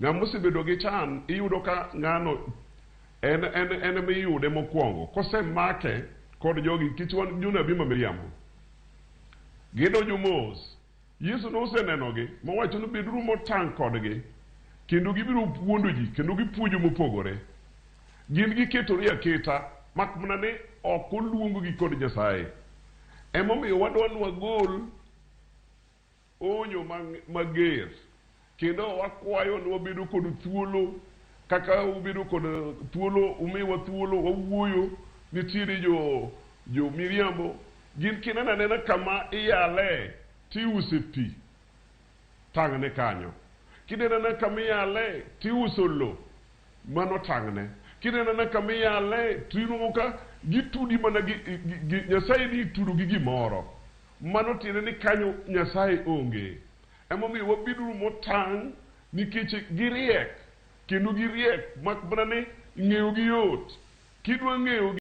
Ng'ama osebedo gi chan iyudo ka ng'ano en en en ema iyude mokwongo. Kosemake kod jogi nikech wan jonabi ma miriambo. Gidonjo mos. Yesu nosenenogi mowacho ni beduru motang' kodgi kendo gibiro wuondo ji kendo gipuonjo mopogore. Gin giketore aketa mak mana ni ok oluong-gi kod Nyasaye. Emomiyo wadwa ni wagol onyo mager kendo wakwayo ni wabedo kod thuolo kaka ubedo kod thuolo umiwa thuolo wawuoyo nitiere jo jo miriambo gin kineno anena kama iyale tiuse pi tang'ne kanyo kineno anena kama iyale tiuso lo mano tang'ne kineno anena kama iyale tinwang'o ka gitudi mana gi, gi, Nyasaye ni itudo gi gimoro mano tiende ni kanyo Nyasaye onge. Emomiyo wabeduru motang' nikech giriek kendo giriek mak mana ni ng'eyo gi yot. Kidwa ng'eyo.